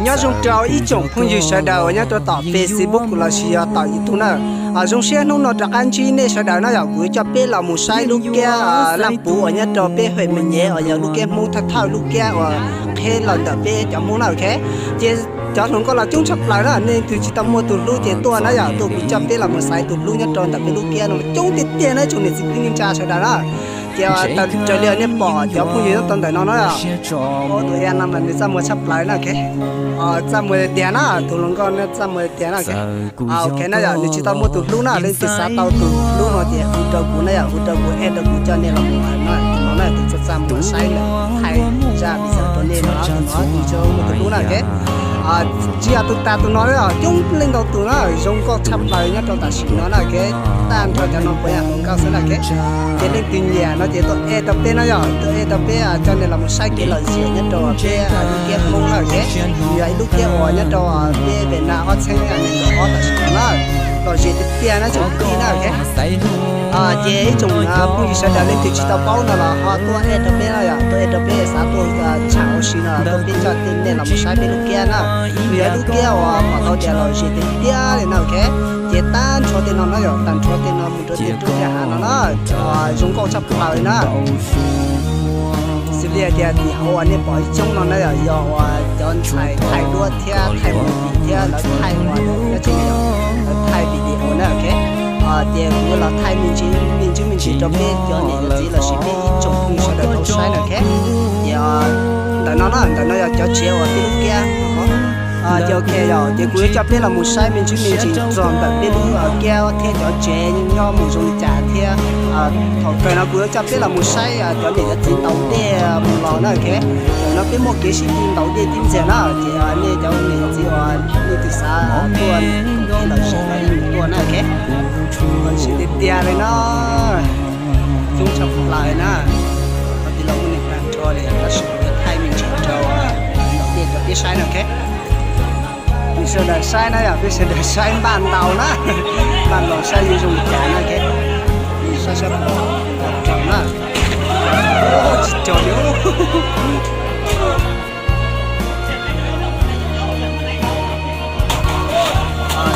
Nyob zoo rau ib tsoom phooj ywg sawv daws uas nyob rau tom Facebook lossis yog tom YouTube na. Zoo siab hnub no rov qab ntsib nej sawv daws na yom, kuv coj peb los mus saib lub kiab Laj Puv uas nyob rau peb hwm Me Nyem uas yog lub kiab Hmoob thawj thawj lub kiab uas qheb los ntawm peb cov Hmoob na, ok. Ces cov hluas nkauj los coob tshaj plaws na, nej leej twg tsis tau muaj tus hlub ces tuaj na yom, tuaj kuv coj peb los mus xaiv tus hlub nyob rau ntawm peb lub kiab no coob tiag tiag na tsoom niam txiv kwv tij neej tsa sawv daws na. Ces raws li nej pom cov phooj ywg nyob rau ntawm no na, tus ya no mas nws txaj muag tshaj plaws na, ok. Txaj muag tiag tiag na, tus hluas nkauj no txaj muag tiag tiag na, ok. Ok na yom, nws tsis tau muaj tus hlub na, leej twg xav tau tus hlub no ces hu rau kuv na yom, hu rau kuv, add rau kuv coj nej los mus no, tus no na, tus txaj txaj muag saib lawm thaij zaj video rau nej no, tus no tus tsis muaj tus hlub na, ok. Tsis yog tus tas tus no na, coob leej ntau tus na, zoo nkauj tshaj plaws nyob rau tam sim no na, ok. Tag nrho cov no puav yog hluas nkauj xwb na, ok. Ces leej twg nyiam no ces tuaj add rau peb na yom, tuaj add rau peb coj nej los mus saib kev lom zem nyob rau peb lub kiab Hmoob na, ok. Yog ib lub kiab uas nyob rau peb Việt Nam ob txheeb nees nkaum ob tam sim no na, lom zem tiag tiag na tsoom kwv tij na, ok. Ces ib tsoom phooj ywg sawv daws leej twg tsis tau paub no los ho tuaj add rau peb na yom, tuaj add rau peb, xav tuaj tsham ua si no tuaj peb coj nej los mus saib peb lub kiab na. Nws yog ib lub kiab uas pom tau tias lom zem tiag tiag li na, ok. Ces tag nrho tej no na yom, tag nrho tej no mus rau tej roob tej hav no na, zoo nkauj tshaj plaws li na. Xws li hais tias tim hauv uas nej pom ib coob no na yom, yog uas cov ntxhais thaij duab thiab thaij movie thiab lawv thaij uas lawv tseem yog lawv thaij video na, ok. Ces kuv los thaij me ntsis me ntsis me ntsis rau peb cov niam cov txiv lossis peb ib tsoom phooj ywg sawv daws tau saib na, ok. Ces ntawm no na, ntawm no yog cov tsev uas peb lub kiab. Ces ok yom, ces kuv yuav coj peb los mus saib me ntsis me ntsis txog ntawm peb lub kiab thiab cov tsev nyob mus zoo li cas thiab. Thaum kawg no kuv yuav coj peb los mus saib cov niam cov txiv ntaus dej mus los na, ok. Ntawm no peb muaj kev sib ti ntaus dej tib ntxiag na, ces nej cov niam cov txiv uas nej twg xav tuaj koom tes lom zem los yeej mus tuaj na, ok. Lom zem tiag tiag li na, coob tshaj plaws na. Qhov twg los muaj neeg tag nrho li, tab sis kuv yuav thaij me ntsis rau ntaus dej rau peb saib na, ok. Peb sawv daws saib na yom, peb sawv daws saib npaj ntaus na, npaj ntaus saib yuav zoo li cas na, ok. Saib sab pom rau na. Tsis caum li.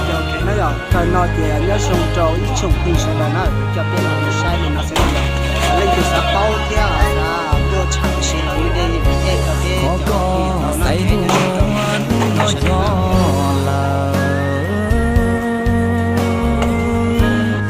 Ces ok na yom, kawg no ces nyob zoo rau ib tsoom phooj ywg sawv daws na, coj peb los mus saib li no xwb na yom. Leej twg xav paub thiab